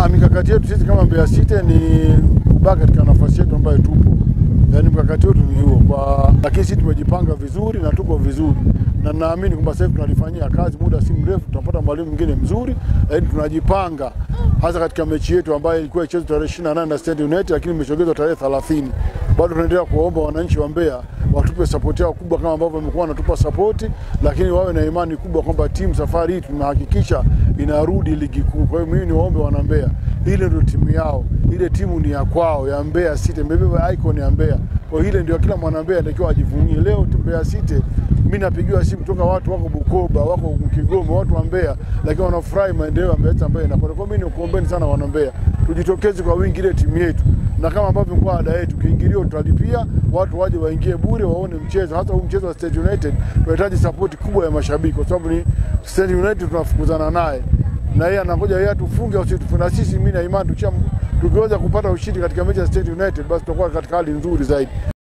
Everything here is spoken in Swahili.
Mikakati yetu sisi kama Mbeya City ni kubaki katika nafasi yetu ambayo tupo. Yaani mkakati wetu ni huo. Lakini sisi tumejipanga vizuri na tuko vizuri. Na naamini kwamba sasa tunalifanyia kazi, muda si mrefu tutapata mwalimu mwingine mzuri, lakini tunajipanga hasa katika mechi yetu ambayo ilikuwa ichezwe tarehe 28 na Stand United, lakini imesogezwa tarehe 30. Bado tunaendelea kuomba wananchi wa Mbeya watupe support yao kubwa kama ambavyo wamekuwa wanatupa support, lakini wawe na imani kubwa kwamba timu safari hii tunahakikisha inarudi ligi kuu. Kwa hiyo mimi niwaombe wana Mbeya, ile ndio timu yao, ile timu ni ya kwao ya Mbeya City, imebeba icon ya Mbeya. Kwa hiyo ile ndio kila mwana Mbeya anatakiwa ajivunie. Leo Mbeya City mimi napigiwa simu kutoka watu wako Bukoba, wako Kigoma, watu wa Mbeya, lakini wanafurahi maendeleo ya Mbeya City ambayo inakwenda. Kwa hiyo mimi nikuombeni sana wana Mbeya, tujitokeze kwa wingi ile timu yetu. Na kama ambavyo kwa ada yetu, kiingilio tutalipia, watu waje waingie bure waone mchezo. Hata huu mchezo wa State United tunahitaji support kubwa ya mashabiki, kwa sababu ni State United tunafukuzana naye. Na yeye anangoja yeye atufunge au sisi tufunge. Na sisi mimi na imani tukiweza kupata ushindi katika mechi ya State United, basi tutakuwa katika hali nzuri zaidi.